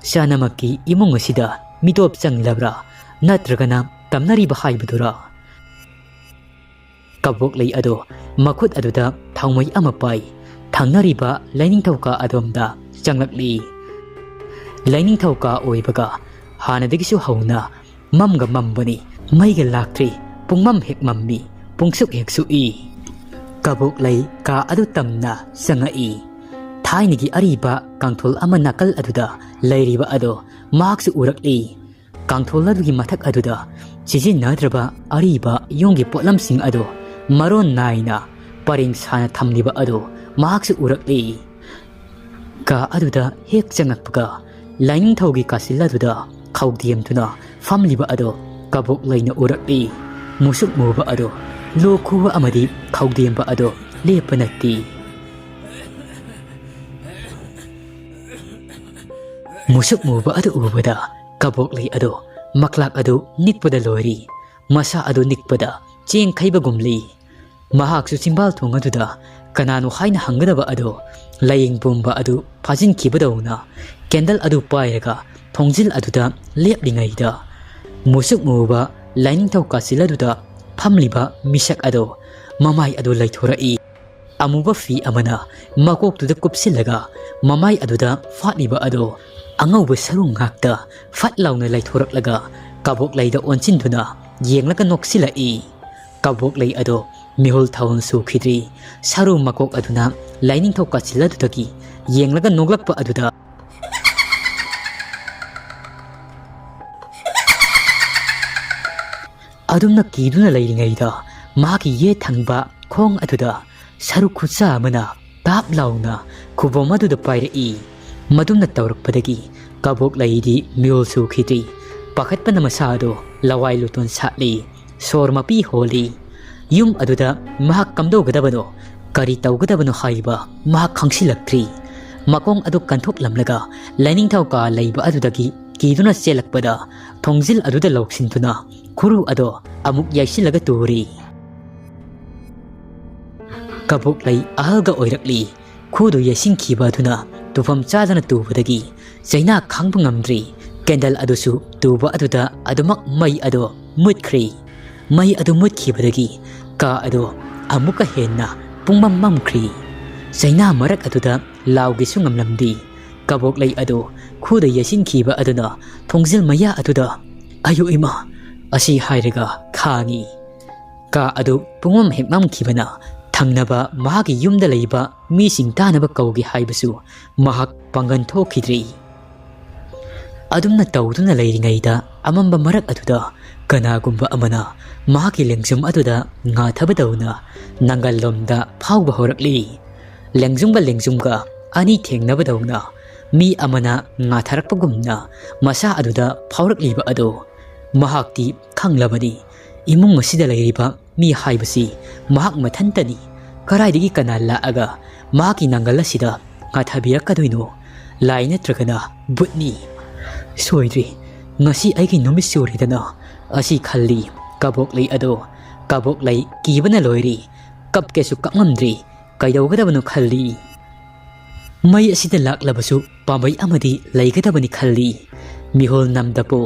ꯆꯥꯅꯃꯛꯀꯤ ꯏꯃꯨꯡ ꯑꯁꯤꯗ ꯃꯤꯇꯣꯞ ꯆꯪꯂꯕ꯭ꯔꯥ, ꯅꯠꯇ꯭ꯔꯒꯅ ꯇꯝꯅꯔꯤꯕ ꯍꯥꯏꯕꯗꯨꯔꯥ? ꯀꯕꯣꯛꯂꯩ ꯑꯗꯣ ꯃꯈꯨꯠ ꯑꯗꯨꯗ ꯊꯥꯎꯃꯩ ꯑꯃ ꯄꯥꯏ, ꯊꯪꯅꯔꯤꯕ ꯂꯥꯏꯅꯤꯡꯊꯧ ꯀꯥ ꯑꯗꯣꯝꯗ ꯆꯪꯂꯛꯂꯤ꯫ ꯂꯥꯏꯅꯤꯡꯊꯧ ꯀꯥ ꯑꯣꯏꯕꯒ ꯍꯥꯟꯅꯗꯒꯤꯁꯨ ꯍꯧꯅ ꯃꯝꯒ ꯃꯝꯕꯅꯤ, ꯃꯩꯒ ꯂꯥꯛꯇ꯭ꯔꯤ, ꯄꯨꯡꯃꯝ ꯍꯦꯛ ꯃꯝꯃꯤ, ꯄꯨꯡꯁꯨꯛ ꯍꯦꯛ ꯁꯨꯛꯏ꯫ ꯀꯕꯣꯛꯂꯩ ꯀꯥ ꯑꯗꯨ ꯇꯝꯅ ꯆꯪꯉꯛꯏ꯫ ꯊꯥꯏꯅꯒꯤ ꯑꯔꯤꯕ ꯀꯥꯡꯊꯣꯜ ꯑꯃ ꯅꯥꯀꯜ ꯑꯗꯨꯗ ꯂꯩꯔꯤꯕ ꯑꯗꯣ ꯃꯍꯥꯛꯁꯨ ꯎꯔꯛꯂꯤ꯫ ꯀꯥꯡꯊꯣꯜ ꯑꯗꯨꯒꯤ ꯃꯊꯛ ꯑꯗꯨꯗ ꯁꯤꯖꯤꯟꯅꯗ꯭ꯔꯕ ꯑꯔꯤꯕ ꯌꯨꯝꯒꯤ ꯄꯣꯠꯂꯝꯁꯤꯡ ꯑꯗꯨ ꯃꯔꯣꯟ ꯅꯥꯏꯅ ꯄꯔꯦꯡ ꯁꯥꯅ ꯊꯝꯂꯤꯕ ꯑꯗꯨ ꯃꯍꯥꯛꯁꯨ ꯎꯔꯛꯂꯤ꯫ ꯀꯥ ꯑꯗꯨꯗ ꯍꯦꯛ ꯆꯪꯉꯛꯄꯒ ꯂꯥꯏꯅꯤꯡꯊꯧꯒꯤ ꯀꯥꯆꯤꯜ ꯑꯗꯨꯗ ꯈꯧꯗꯦꯝꯗꯨꯅ ꯐꯝꯂꯤꯕ ꯑꯗꯨ ꯀꯕꯣꯛꯂꯩꯅ ꯎꯔꯛꯂꯤ꯫ ꯃꯨꯁꯨꯛ ꯃꯨꯕ ꯑꯗꯨ ꯂꯣꯛ ꯈꯨꯕ ꯑꯃꯗꯤ ꯈꯧꯗꯦꯝꯕ ꯑꯗꯨ ꯂꯦꯞꯄ ꯅꯠꯇꯦ꯫ ꯃꯨꯁꯨꯛ ꯃꯨꯕ ꯑꯗꯨ ꯎꯕꯗ ꯀꯕꯣꯛꯂꯩ ꯑꯗꯨ ꯃꯀ꯭ꯂꯥꯛ ꯑꯗꯨ ꯅꯤꯛꯄꯗ ꯂꯣꯏꯔꯤ꯫ ꯃꯁꯥ ꯑꯗꯨ ꯅꯤꯛꯄꯗ ꯆꯦꯡ ꯈꯩꯕꯒꯨꯝꯂꯤ꯫ ꯃꯍꯥꯛꯁꯨ ꯆꯤꯝꯕꯥꯜ ꯊꯣꯡ ꯑꯗꯨꯗ ꯀꯅꯥꯅꯣ ꯍꯥꯏꯅ ꯍꯪꯒꯗꯕ ꯑꯗꯨ ꯂꯥꯏꯌꯦꯡ ꯄꯨꯝꯕ ꯑꯗꯨ ꯐꯥꯖꯤꯟꯈꯤꯕꯗꯧꯅ ꯀꯦꯟꯗꯜ ꯑꯗꯨ ꯄꯥꯏꯔꯒ ꯊꯣꯡꯖꯤꯜ ꯑꯗꯨꯗ ꯂꯦꯞꯂꯤꯉꯩꯗ ꯃꯨꯁꯨꯛ ꯃꯨꯕ ꯂꯥꯏꯅꯤꯡꯊꯧ ꯀꯥꯆꯤꯜ ꯑꯗꯨꯗ ꯐꯝꯂꯤꯕ ꯃꯤꯁꯛ ꯑꯗꯨ ꯃꯃꯥꯏ ꯑꯗꯨ ꯂꯩꯊꯣꯔꯛꯏ꯫ ꯑꯃꯨꯕ ꯐꯤ ꯑꯃꯅ ꯃꯀꯣꯛꯇꯨꯗ ꯀꯨꯞꯁꯤꯜꯂꯒ ꯃꯃꯥꯏ ꯑꯗꯨꯗ ꯐꯥꯠꯂꯤꯕ ꯑꯗꯣ ꯑꯉꯧꯕ ꯁꯔꯨ ꯉꯥꯛꯇ ꯐꯠ ꯂꯥꯎꯅ ꯂꯩꯊꯣꯔꯛꯂꯒ ꯀꯕꯣꯛꯂꯩꯗ ꯑꯣꯟꯁꯤꯟꯗꯨꯅ ꯌꯦꯡꯂꯒ ꯅꯣꯛꯁꯤꯜꯂꯛꯏ꯫ ꯀꯕꯣꯛꯂꯩ ꯑꯗꯣ ꯃꯤꯍꯨꯜ ꯊꯥꯍꯨꯜ ꯁꯨꯈꯤꯗ꯭ꯔꯤ꯫ ꯁꯔꯨ ꯃꯀꯣꯛ ꯑꯗꯨꯅ ꯂꯥꯏꯅꯤꯡꯊꯧ ꯀꯥꯆꯤꯜ ꯑꯗꯨꯗꯒꯤ ꯌꯦꯡꯂꯒ ꯅꯣꯛꯂꯛꯄ ꯑꯗꯨꯗ ꯑꯗꯨꯝꯅ ꯀꯤꯗꯨꯅ ꯂꯩꯔꯤꯉꯩꯗ ꯃꯍꯥꯛꯀꯤ ꯌꯦꯠ ꯊꯪꯕ ꯈꯣꯡ ꯑꯗꯨꯗ ꯁꯔꯨ ꯈꯨꯠꯁꯥ ꯑꯃꯅ ꯇꯥꯞ ꯂꯥꯎꯅ ꯈꯨꯕꯣꯝ ꯑꯗꯨꯗ ꯄꯥꯏꯔꯛꯏ꯫ ꯃꯗꯨꯝꯅ ꯇꯧꯔꯛꯄꯗꯒꯤ ꯀꯕꯣꯛꯂꯩꯗꯤ ꯃꯤꯍꯨꯜ ꯁꯨꯈꯤꯗ꯭ꯔꯤ꯫ ꯄꯥꯈꯠꯄꯅ ꯃꯁꯥ ꯑꯗꯨ ꯂꯋꯥꯏ ꯂꯨꯇꯣꯟ ꯁꯥꯠꯂꯤ꯫ ꯁꯣꯔ ꯃꯄꯤ ꯍꯣꯜꯂꯤ꯫ ꯌꯨꯝ ꯑꯗꯨꯗ ꯃꯍꯥꯛ ꯀꯝꯗꯧꯒꯗꯕꯅꯣ, ꯀꯔꯤ ꯇꯧꯒꯗꯕꯅꯣ ꯍꯥꯏꯕ ꯃꯍꯥꯛ ꯈꯪꯁꯤꯜꯂꯛꯇ꯭ꯔꯤ꯫ ꯃꯈꯣꯡ ꯑꯗꯨ ꯀꯟꯊꯣꯛꯂꯝꯂꯒ ꯂꯥꯏꯅꯤꯡꯊꯧ ꯀꯥ ꯂꯩꯕ ꯑꯗꯨꯗꯒꯤ ꯀꯤꯗꯨꯅ ꯆꯦꯜꯂꯛꯄꯗ ꯊꯣꯡꯖꯤꯜ ꯑꯗꯨꯗ ꯂꯧꯁꯤꯟꯗꯨꯅ ꯈꯨꯔꯨ ꯑꯗꯣ ꯑꯃꯨꯛ ꯌꯩꯁꯤꯜꯂꯒ ꯇꯨꯔꯤ꯫ ꯀꯕꯣꯛꯂꯩ ꯑꯍꯜꯒ ꯑꯣꯏꯔꯛꯂꯤ꯫ ꯈꯨꯗꯨ ꯌꯩꯁꯤꯟꯈꯤꯕ ꯑꯗꯨꯅ ꯇꯨꯐꯝ ꯆꯥꯗꯅ ꯇꯨꯕꯗꯒꯤ ꯆꯩꯅꯥ ꯈꯥꯡꯕ ꯉꯝꯗ꯭ꯔꯦ꯫ ꯀꯦꯟꯗꯜ ꯑꯗꯨꯁꯨ ꯇꯨꯕ ꯑꯗꯨꯗ ꯑꯗꯨꯃꯛ ꯃꯩ ꯑꯗꯨ ꯃꯨꯠꯈ꯭ꯔꯦ꯫ ꯃꯩ ꯑꯗꯨ ꯃꯨꯠꯈꯤꯕꯗꯒꯤ ꯀꯥ ꯑꯗꯨ ꯑꯃꯨꯛꯀ ꯍꯦꯟꯅ ꯄꯨꯡꯃꯝ ꯃꯝꯈ꯭ꯔꯦ꯫ ꯆꯩꯅꯥ ꯃꯔꯛ ꯑꯗꯨꯗ ꯂꯥꯎꯒꯦꯁꯨ ꯉꯝꯂꯝꯗꯦ꯫ ꯀꯕꯣꯛꯂꯩ ꯑꯗꯨ ꯈꯨꯗ ꯌꯩꯁꯤꯟꯈꯤꯕ ꯑꯗꯨꯅ ꯊꯣꯡꯖꯤꯜ ꯃꯌꯥ ꯑꯗꯨꯗ "ꯑꯌꯣ ꯏꯃꯥ!" ꯑꯁꯤ ꯍꯥꯏꯔꯒ ꯈꯥꯡꯉꯤ꯫ ꯀꯥ ꯑꯗꯨ ꯄꯨꯡꯃꯝ ꯍꯦꯛ ꯃꯝꯈꯤꯕꯅ ꯊꯪꯅꯕ ꯃꯍꯥꯛꯀꯤ ꯌꯨꯝꯗ ꯂꯩꯕ ꯃꯤꯁꯤꯡ ꯇꯥꯅꯕ ꯀꯧꯒꯦ ꯍꯥꯏꯕꯁꯨ ꯃꯍꯥꯛ ꯄꯥꯡꯒꯟ ꯊꯣꯛꯈꯤꯗ꯭ꯔꯦ꯫ ꯑꯗꯨꯝꯅ ꯇꯧꯗꯨꯅ ꯂꯩꯔꯤꯉꯩꯗ ꯑꯃꯝꯕ ꯃꯔꯛ ꯑꯗꯨꯗ ꯀꯅꯥꯒꯨꯝꯕ ꯑꯃꯅ ꯃꯍꯥꯛꯀꯤ ꯂꯦꯡꯖꯨꯝ ꯑꯗꯨꯗ ꯉꯥꯊꯕꯗꯧꯅ ꯅꯪꯒꯜꯂꯣꯝꯗ ꯐꯥꯎꯕ ꯍꯧꯔꯛꯂꯤ꯫ ꯂꯦꯡꯖꯨꯝꯒ ꯂꯦꯡꯖꯨꯝꯒ ꯑꯅꯤ ꯊꯦꯡꯅꯕꯗꯧꯅ ꯃꯤ ꯑꯃꯅ ꯉꯥꯊꯔꯛꯄꯒꯨꯝꯅ ꯃꯁꯥ ꯑꯗꯨꯗ ꯐꯥꯎꯔꯛꯂꯤꯕ ꯑꯗꯨ ꯃꯍꯥꯛꯇꯤ ꯈꯪꯂꯕꯅꯤ꯫ ꯏꯃꯨꯡ ꯑꯁꯤꯗ ꯂꯩꯔꯤꯕ ꯃꯤ ꯍꯥꯏꯕꯁꯤ ꯃꯍꯥꯛ ꯃꯊꯟꯇꯅꯤ꯫ ꯀꯗꯥꯏꯗꯒꯤ ꯀꯅꯥ ꯂꯥꯛꯑꯒ ꯃꯍꯥꯛꯀꯤ ꯅꯪꯒꯜ ꯑꯁꯤꯗ ꯉꯥꯊꯕꯤꯔꯛꯀꯗꯣꯏꯅꯣ? ꯂꯥꯏ ꯅꯠꯇ꯭ꯔꯒꯅ ꯚꯨꯠꯅꯤ꯫ "ꯁꯣꯏꯗ꯭ꯔꯤ, ꯉꯁꯤ ꯑꯩꯒꯤ ꯅꯨꯃꯤꯠ ꯁꯨꯔꯦꯗꯅ" ꯑꯁꯤ ꯈꯜꯂꯤ ꯀꯕꯣꯛꯂꯩ ꯑꯗꯣ꯫ ꯀꯕꯣꯛꯂꯩ ꯀꯤꯕꯅ ꯂꯣꯏꯔꯦ꯫ ꯀꯞꯀꯦꯁꯨ ꯀꯞꯉꯝꯗ꯭ꯔꯤ꯫ ꯀꯩꯗꯧꯒꯗꯕꯅꯣ ꯈꯜꯂꯤ꯫ ꯃꯩ ꯑꯁꯤꯗ ꯂꯥꯛꯂꯕꯁꯨ ꯄꯥꯝꯕꯩ ꯑꯃꯗꯤ ꯂꯩꯒꯗꯕꯅꯤ ꯈꯜꯂꯤ꯫ ꯃꯤꯍꯨꯜ ꯅꯝꯗꯄꯣ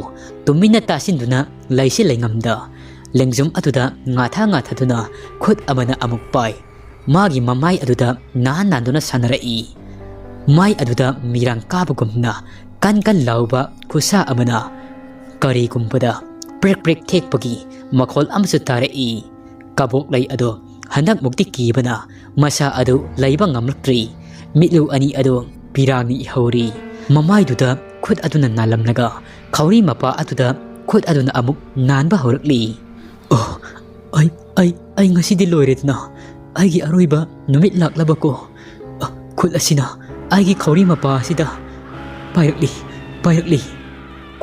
ꯇꯨꯃꯤꯟꯅ ꯇꯥꯁꯤꯟꯗꯨꯅ ꯂꯩꯁꯤ ꯂꯩꯉꯝꯗ ꯂꯦꯡꯖꯨꯝ ꯑꯗꯨꯗ ꯉꯥꯊ ꯉꯥꯊꯗꯨꯅ ꯈꯨꯠ ꯑꯃꯅ ꯑꯃꯨꯛ ꯄꯥꯏ꯫ ꯃꯥꯒꯤ ꯃꯃꯥꯏ ꯑꯗꯨꯗ ꯅꯥꯟ ꯅꯥꯟꯗꯨꯅ ꯁꯥꯟꯅꯔꯛꯏ꯫ ꯃꯥꯏ ꯑꯗꯨꯗ ꯃꯤꯔꯥꯡ ꯀꯥꯕꯒꯨꯝꯅ ꯀꯟ ꯀꯟ ꯂꯥꯎꯕ ꯈꯨꯠꯁꯥ ꯑꯃꯅ ꯀꯔꯤꯒꯨꯝꯕꯗ ꯄ꯭ꯔꯦꯛ ꯄ꯭ꯔꯦꯛ ꯊꯦꯛꯄꯒꯤ ꯃꯈꯣꯜ ꯑꯃꯁꯨ ꯇꯥꯔꯛꯏ꯫ ꯀꯕꯣꯛꯂꯩ ꯑꯗꯣ ꯍꯟꯗꯛꯃꯨꯛꯇꯤ ꯀꯤꯕꯅ ꯃꯁꯥ ꯑꯗꯨ ꯂꯩꯕ ꯉꯝꯂꯛꯇ꯭ꯔꯤ꯫ ꯃꯤꯠꯂꯨ ꯑꯅꯤ ꯑꯗꯨ ꯄꯤꯔꯥꯡꯅ ꯏꯍꯧꯔꯤ꯫ ꯃꯃꯥꯏꯗꯨꯗ ꯈꯨꯠ ꯑꯗꯨꯅ ꯅꯥꯜꯂꯝꯂꯒ ꯈꯧꯔꯤ ꯃꯄꯥ ꯑꯗꯨꯗ ꯈꯨꯠ ꯑꯗꯨꯅ ꯑꯃꯨꯛ ꯅꯥꯟꯕ ꯍꯧꯔꯛꯂꯤ꯫ "ꯑꯣ, ꯑꯩ, ꯑꯩ, ꯑꯩ ꯉꯁꯤꯗꯤ ꯂꯣꯏꯔꯦꯗꯅ꯫ ꯑꯩꯒꯤ ꯑꯔꯣꯏꯕ ꯅꯨꯃꯤꯠ ꯂꯥꯛꯂꯕꯀꯣ꯫ ꯑ, ꯈꯨꯠ ꯑꯁꯤꯅ ꯑꯩꯒꯤ ꯈꯧꯔꯤ ꯃꯄꯥ ꯑꯁꯤꯗ ꯄꯥꯏꯔꯛꯂꯤ, ꯄꯥꯏꯔꯛꯂꯤ꯫"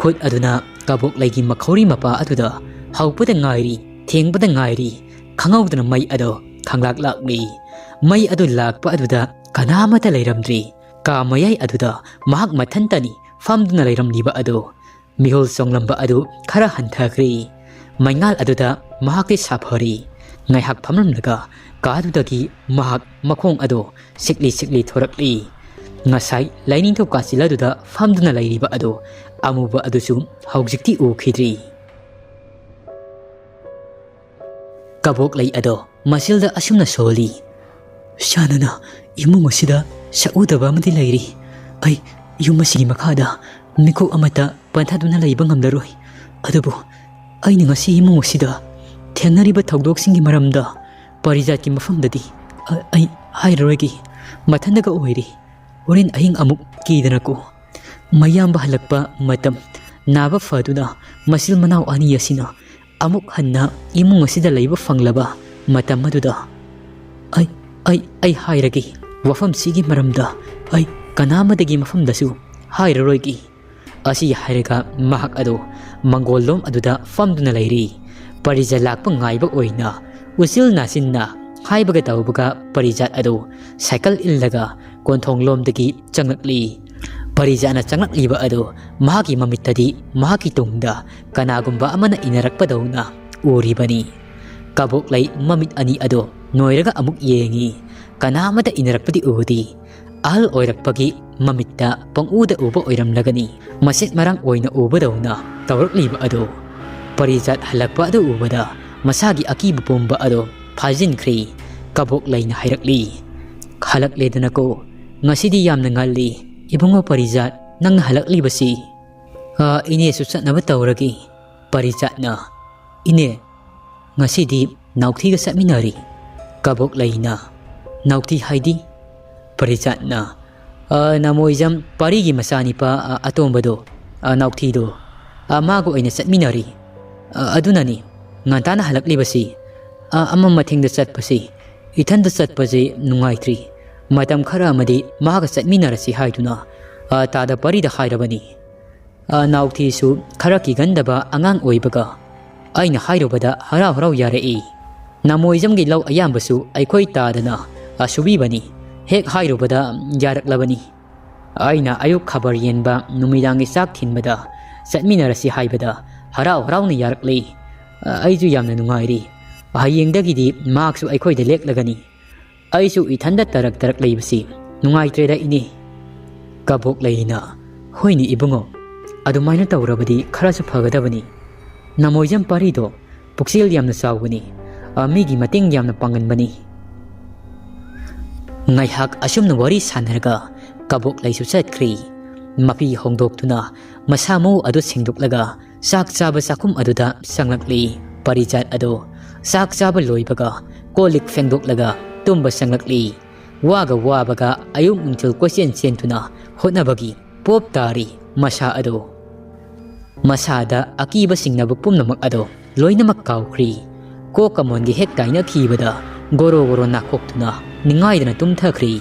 ꯈꯨꯠ ꯑꯗꯨꯅ ꯀꯕꯣꯛꯂꯩꯒꯤ ꯃꯈꯧꯔꯤ ꯃꯄꯥ ꯑꯗꯨꯗ ꯍꯧꯕꯗ ꯉꯥꯏꯔꯤ, ꯊꯦꯡꯕꯗ ꯉꯥꯏꯔꯤ, ꯈꯪꯍꯧꯗꯅ ꯃꯩ ꯑꯗꯨ ꯈꯪꯂꯥꯛ ꯂꯥꯛꯂꯤ꯫ ꯃꯩ ꯑꯗꯨ ꯂꯥꯛꯄ ꯑꯗꯨꯗ ꯀꯅꯥ ꯑꯃꯠꯇ ꯂꯩꯔꯝꯗ꯭ꯔꯤ꯫ ꯀꯥ ꯃꯌꯥꯏ ꯑꯗꯨꯗ ꯃꯍꯥꯛ ꯃꯊꯟꯇꯅꯤ ꯐꯝꯗꯨꯅ ꯂꯩꯔꯝꯂꯤꯕ ꯑꯗꯨ꯫ ꯃꯤꯍꯨꯜ ꯆꯣꯡꯂꯝꯕ ꯑꯗꯨ ꯈꯔ ꯍꯟꯊꯈ꯭ꯔꯦ꯫ ꯃꯩꯉꯥꯜ ꯑꯗꯨꯗ ꯃꯍꯥꯛꯇꯤ ꯁꯥꯐꯔꯦ꯫ ꯉꯥꯏꯍꯥꯛ ꯐꯝꯂꯝꯂꯒ ꯀꯥꯗꯨꯗꯒꯤ ꯃꯍꯥꯛ ꯃꯈꯣꯡ ꯑꯗꯨ ꯁꯤꯛꯂꯤ ꯁꯤꯛꯂꯤ ꯊꯣꯔꯛꯂꯤ꯫ ꯉꯁꯥꯏ ꯂꯥꯏꯅꯤꯡꯊꯧ ꯀꯥꯁꯤꯜ ꯑꯗꯨꯗ ꯐꯝꯗꯨꯅ ꯂꯩꯔꯤꯕ ꯑꯗꯣ ꯑꯃꯨꯕ ꯑꯗꯨꯁꯨ ꯍꯧꯖꯤꯛꯇꯤ ꯎꯈꯤꯗ꯭ꯔꯤ꯫ ꯀꯕꯣꯛꯂꯩ ꯑꯗꯣ ꯃꯁꯤꯜꯗ ꯑꯁꯨꯝꯅ ꯁꯣꯜꯂꯤ꯫ "ꯁꯥꯟꯅꯅ ꯏꯃꯨꯡ ꯑꯁꯤꯗ ꯁꯛꯎꯗꯕ ꯑꯃꯗꯤ ꯂꯩꯔꯤ꯫ ꯑꯩ ꯌꯨꯝ ꯑꯁꯤꯒꯤ ꯃꯈꯥꯗ ꯃꯤꯀꯨꯞ ꯑꯃꯠꯇ ꯄꯟꯊꯗꯨꯅ ꯂꯩꯕ ꯉꯝꯂꯔꯣꯏ꯫ ꯑꯗꯨꯕꯨ ꯑꯩꯅ ꯉꯁꯤ ꯏꯃꯨꯡ ꯑꯁꯤꯗ ꯊꯦꯡꯅꯔꯤꯕ ꯊꯧꯗꯣꯛꯁꯤꯡꯒꯤ ꯃꯔꯝꯗ ꯄꯔꯤꯖꯥꯠꯀꯤ ꯃꯐꯝꯗꯗꯤ ꯑ-, ꯑꯩ ꯍꯥꯏꯔꯔꯣꯏꯒꯦ꯫ ꯃꯊꯟꯇꯒ ꯑꯣꯏꯔꯤ꯫ ꯍꯣꯔꯦꯟ ꯑꯍꯤꯡ ꯑꯃꯨꯛ ꯀꯤꯗꯅꯀꯣ꯫" ꯃꯌꯥꯝꯕ ꯍꯜꯂꯛꯄ ꯃꯇꯝ, ꯅꯥꯕ ꯐꯗꯨꯅ ꯃꯁꯤꯜ ꯃꯅꯥꯎ ꯑꯅꯤ ꯑꯁꯤꯅ ꯑꯃꯨꯛ ꯍꯟꯅ ꯏꯃꯨꯡ ꯑꯁꯤꯗ ꯂꯩꯕ ꯐꯪꯂꯕ ꯃꯇꯝ ꯑꯗꯨꯗ, "ꯑꯩ, ꯑꯩ, ꯑꯩ ꯍꯥꯏꯔꯒꯦ, ꯋꯥꯐꯝꯁꯤꯒꯤ ꯃꯔꯝꯗ ꯑꯩ ꯀꯅꯥꯃꯗꯒꯤ ꯃꯐꯝꯗꯁꯨ ꯍꯥꯏꯔꯔꯣꯏꯒꯦ꯫" ꯑꯁꯤ ꯍꯥꯏꯔꯒ ꯃꯍꯥꯛ ꯑꯗꯨ ꯃꯪꯒꯣꯜꯂꯣꯝ ꯑꯗꯨꯗ ꯐꯝꯗꯨꯅ ꯂꯩꯔꯤ꯫ ꯄꯔꯤꯖꯥꯠ ꯂꯥꯛꯄ ꯉꯥꯏꯕ ꯑꯣꯏꯅ ꯎꯆꯤꯜ ꯅꯥꯆꯤꯟꯅ ꯍꯥꯏꯕꯒ ꯇꯧꯕꯒ ꯄꯔꯤꯖꯥꯠ ꯑꯗꯨ ꯁꯥꯏꯀꯜ ꯏꯜꯂꯒ ꯀꯣꯟꯊꯣꯡꯂꯣꯝꯗꯒꯤ ꯆꯪꯂꯛꯂꯤ꯫ ꯄꯔꯤꯖꯥꯠꯅ ꯆꯪꯂꯛꯂꯤꯕ ꯑꯗꯨ ꯃꯍꯥꯛꯀꯤ ꯃꯃꯤꯠꯇꯗꯤ ꯃꯍꯥꯛꯀꯤ ꯇꯨꯡꯗ ꯀꯅꯥꯒꯨꯝꯕ ꯑꯃꯅ ꯏꯟꯅꯔꯛꯄꯗꯧꯅ ꯎꯔꯤꯕꯅꯤ꯫ ꯀꯕꯣꯛꯂꯩ ꯃꯃꯤꯠ ꯑꯅꯤ ꯑꯗꯨ ꯅꯣꯏꯔꯒ ꯑꯃꯨꯛ ꯌꯦꯡꯉꯤ꯫ ꯀꯅꯥ ꯑꯃꯠꯇ ꯏꯟꯅꯔꯛꯄꯗꯤ ꯎꯗꯦ꯫ ꯑꯍꯜ ꯑꯣꯏꯔꯛꯄꯒꯤ ꯃꯃꯤꯠꯇ ꯄꯪꯎꯗ ꯎꯕ ꯑꯣꯏꯔꯝꯂꯒꯅꯤ꯫ ꯃꯁꯤꯠ ꯃꯔꯥꯡ ꯑꯣꯏꯅ ꯎꯕꯗꯧꯅ ꯇꯧꯔꯛꯂꯤꯕ ꯑꯗꯨ꯫ ꯄꯔꯤꯖꯥꯠ ꯍꯜꯂꯛꯄ ꯑꯗꯨ ꯎꯕꯗ ꯃꯁꯥꯒꯤ ꯑꯀꯤꯕ ꯄꯨꯝꯕ ꯑꯗꯨ ꯐꯥꯖꯤꯟꯈ꯭ꯔꯦ꯫ ꯀꯕꯣꯛꯂꯩꯅ ꯍꯥꯏꯔꯛꯂꯤ, "ꯍꯜꯂꯛꯂꯦꯗꯅꯀꯣ, ꯉꯁꯤꯗꯤ ꯌꯥꯝꯅ ꯉꯜꯂꯤ꯫ ꯏꯕꯨꯡꯉꯣ ꯄꯔꯤꯖꯥꯠ, ꯅꯪꯅ ꯍꯜꯂꯛꯂꯤꯕꯁꯤ?" "ꯑ, ꯏꯅꯦꯁꯨ ꯆꯠꯅꯕ ꯇꯧꯔꯒꯦ꯫" ꯄꯔꯤꯖꯥꯠꯅ, "ꯏꯅꯦ, ꯉꯁꯤꯗꯤ ꯅꯥꯎꯊꯤꯒ ꯆꯠꯃꯤꯟꯅꯔꯤ꯫" ꯀꯕꯣꯛꯂꯩꯅ, "ꯅꯥꯎꯊꯤ ꯍꯥꯏꯗꯤ?" ꯄꯔꯤꯖꯥꯠꯅ, "ꯑ, ꯅꯃꯣꯏꯖꯝ ꯄꯥꯔꯤꯒꯤ ꯃꯆꯥꯅꯤꯄꯥ, ꯑ, ꯑꯇꯣꯝꯕꯗꯣ, ꯑ, ꯅꯥꯎꯊꯤꯗꯣ, ꯑ, ꯃꯥꯒ ꯑꯣꯏꯅ ꯆꯠꯃꯤꯟꯅꯔꯤ꯫ ꯑ, ꯑꯗꯨꯅꯅꯤ ꯉꯟꯇꯥꯅ ꯍꯜꯂꯛꯂꯤꯕꯁꯤ꯫ ꯑ, ꯑꯃꯝ ꯑꯊꯦꯡꯗ ꯆꯠꯄꯁꯤ ꯏꯊꯟꯗ ꯆꯠꯄꯁꯤ ꯅꯨꯡꯉꯥꯏꯇ꯭ꯔꯤ꯫ ꯃꯇꯝ ꯈꯔ ꯑꯃꯗꯤ ꯃꯍꯥꯛꯀ ꯆꯠꯃꯤꯟꯅꯔꯁꯤ ꯍꯥꯏꯗꯨꯅ, ꯑ, ꯇꯥꯗ ꯄꯥꯔꯤꯗ ꯍꯥꯏꯔꯕꯅꯤ꯫ ꯑ, ꯅꯥꯎꯊꯤꯁꯨ ꯈꯔ ꯀꯤꯒꯟꯗꯕ ꯑꯉꯥꯡ ꯑꯣꯏꯕꯒ ꯑꯩꯅ ꯍꯥꯏꯔꯨꯕꯗ ꯍꯔꯥꯎ ꯍꯔꯥꯎ ꯌꯥꯔꯛꯏ꯫ ꯅꯃꯣꯏꯖꯝꯒꯤ ꯂꯧ ꯑꯌꯥꯝꯕꯁꯨ ꯑꯩꯈꯣꯏ ꯇꯥꯗꯅ, ꯑ, ꯁꯨꯕꯤꯕꯅꯤ꯫ ꯍꯦꯛ ꯍꯥꯏꯔꯨꯕꯗ ꯌꯥꯔꯛꯂꯕꯅꯤ꯫ ꯑꯩꯅ ꯑꯌꯨꯛ ꯈꯕꯔ ꯌꯦꯟꯕ, ꯅꯨꯃꯤꯗꯥꯡꯒꯤ ꯆꯥꯛ ꯊꯤꯟꯕꯗ ꯆꯠꯃꯤꯟꯅꯔꯁꯤ ꯍꯥꯏꯕꯗ ꯍꯔꯥꯎ ꯍꯔꯥꯎꯅ ꯌꯥꯔꯛꯂꯦ꯫ ꯑ, ꯑꯩꯁꯨ ꯌꯥꯝꯅ ꯅꯨꯡꯉꯥꯏꯔꯤ꯫ ꯍꯌꯦꯡꯗꯒꯤꯗꯤ ꯃꯍꯥꯛꯁꯨ ꯑꯩꯈꯣꯏꯗ ꯂꯦꯛꯂꯒꯅꯤ꯫ ꯑꯩꯁꯨ ꯏꯊꯟꯗ ꯇꯔꯛ ꯇꯔꯛ ꯂꯩꯕꯁꯤ ꯅꯨꯡꯉꯥꯏꯇ꯭ꯔꯦꯗ ꯏꯅꯦ꯫ ꯀꯕꯣꯛ ꯂꯩꯅ, "ꯍꯣꯏꯅꯦ ꯏꯕꯨꯡꯉꯣ, ꯑꯗꯨꯃꯥꯏꯅ ꯇꯧꯔꯕꯗꯤ ꯈꯔꯁꯨ ꯐꯒꯗꯕꯅꯤ꯫ ꯅꯃꯣꯏꯖꯝ ꯄꯥꯔꯤꯗꯣ ꯄꯨꯛꯆꯦꯜ ꯌꯥꯝꯅ ꯆꯥꯎꯕꯅꯤ, ꯑ, ꯃꯤꯒꯤ ꯃꯇꯦꯡ ꯌꯥꯝꯅ ꯄꯥꯡꯒꯟꯕꯅꯤ꯫" ꯉꯥꯏꯍꯥꯛ ꯑꯁꯨꯝꯅ ꯋꯥꯔꯤ ꯁꯥꯟꯅꯔꯒ ꯀꯕꯣꯛ ꯂꯩꯁꯨ ꯆꯠꯈ꯭ꯔꯦ꯫ ꯃꯐꯤ ꯍꯣꯡꯗꯣꯛꯇꯨꯅ ꯃꯁꯥ ꯃꯎ ꯑꯗꯨ ꯁꯦꯡꯗꯣꯛꯂꯒ ꯆꯥꯛ ꯆꯥꯕ ꯆꯥꯛꯈꯨꯝ ꯑꯗꯨꯗ ꯆꯪꯂꯛꯂꯤ꯫ ꯄꯔꯤꯖꯥꯠ ꯑꯗꯨ ꯆꯥꯛ ꯆꯥꯕ ꯂꯣꯏꯕꯒ ꯀꯣꯜ ꯂꯤꯛ ꯐꯦꯡꯗꯣꯛꯂꯒ ꯇꯨꯝꯕ ꯆꯪꯂꯛꯂꯤ꯫ ꯋꯥꯒ ꯋꯥꯕꯒ ꯑꯌꯨꯛ ꯅꯨꯡꯊꯤꯜ ꯀꯣꯏꯆꯦꯟ ꯆꯦꯟꯗꯨꯅ ꯍꯣꯠꯅꯕꯒꯤ ꯄꯣꯞ ꯇꯥꯔꯤ ꯃꯁꯥ ꯑꯗꯨ꯫ ꯃꯁꯥꯗ ꯑꯀꯤꯕ ꯆꯤꯡꯅꯕ ꯄꯨꯝꯅꯃꯛ ꯑꯗꯨ ꯂꯣꯏꯅꯃꯛ ꯀꯥꯎꯈ꯭ꯔꯤ꯫ ꯀꯣꯛꯀ ꯃꯣꯟꯒ ꯍꯦꯛ ꯀꯥꯏꯅꯈꯤꯕꯗ ꯒꯣꯔꯣ ꯒꯣꯔꯣ ꯅꯥꯈꯣꯛꯇꯨꯅ ꯅꯤꯡꯉꯥꯏꯗꯅ ꯇꯨꯝꯊꯈ꯭ꯔꯤ꯫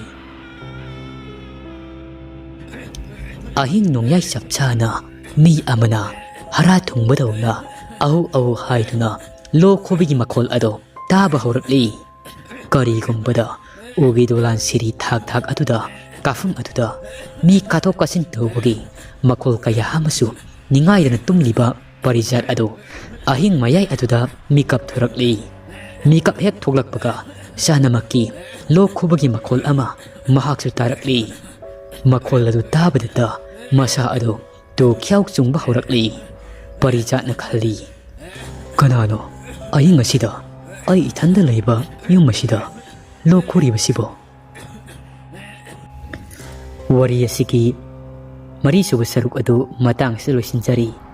ꯑꯍꯤꯡ ꯅꯣꯡꯌꯥꯏ ꯆꯞ ꯆꯥꯅ ꯃꯤ ꯑꯃꯅ ꯍꯥꯔꯥ ꯊꯨꯡꯕꯗꯧꯅ ꯑꯍꯨ ꯑꯍꯨ ꯍꯥꯏꯗꯨꯅ ꯂꯣꯛ ꯈꯨꯕꯒꯤ ꯃꯈꯣꯜ ꯑꯗꯨ ꯇꯥꯕ ꯍꯧꯔꯛꯂꯤ꯫ ꯀꯔꯤꯒꯨꯝꯕꯗ ꯎꯒꯤ ꯗꯣꯂꯥꯟ ꯁꯤꯔꯤ ꯊꯥꯛ ꯊꯥꯛ ꯑꯗꯨꯗ, ꯀꯥꯐꯝ ꯑꯗꯨꯗ ꯃꯤ ꯀꯥꯊꯣꯛ ꯀꯥꯁꯤꯟ ꯇꯧꯕꯒꯤ ꯃꯈꯣꯜ ꯀꯌꯥ ꯑꯃꯁꯨ ꯅꯤꯡꯉꯥꯏꯗꯅ ꯇꯨꯝꯂꯤꯕ ꯄꯔꯤꯖꯥꯠ ꯑꯗꯨ ꯑꯍꯤꯡ ꯃꯌꯥꯏ ꯑꯗꯨꯗ ꯃꯤꯀꯞ ꯊꯣꯔꯛꯂꯤ꯫ ꯃꯤꯀꯞ ꯍꯦꯛ ꯊꯣꯛꯂꯛꯄꯒ ꯆꯥꯅꯃꯛꯀꯤ ꯂꯣꯛ ꯈꯨꯕꯒꯤ ꯃꯈꯣꯜ ꯑꯃ ꯃꯍꯥꯛꯁꯨ ꯇꯥꯔꯛꯂꯤ꯫ ꯃꯈꯣꯜ ꯑꯗꯨ ꯇꯥꯕꯗꯇ ꯃꯁꯥ ꯑꯗꯨ ꯇꯨ ꯈ꯭ꯌꯥꯎ ꯆꯨꯡꯕ ꯍꯧꯔꯛꯂꯤ꯫ ꯄꯔꯤꯖꯥꯠꯅ ꯈꯜꯂꯤ, "ꯀꯅꯥꯅꯣ ꯑꯍꯤꯡ ꯑꯁꯤꯗ ꯑꯩ ꯏꯊꯟꯗ ꯂꯩꯕ ꯌꯨꯝ ꯑꯁꯤꯗ ꯂꯣꯛ ꯈꯨꯔꯤꯕꯁꯤꯕꯣ?" ꯋꯥꯔꯤ ꯑꯁꯤꯒꯤ ꯃꯔꯤꯁꯨꯕ ꯁꯔꯨꯛ ꯑꯗꯨ ꯃꯇꯥꯡ ꯑꯁꯤꯗ ꯂꯣꯏꯁꯤꯟꯖꯔꯤ꯫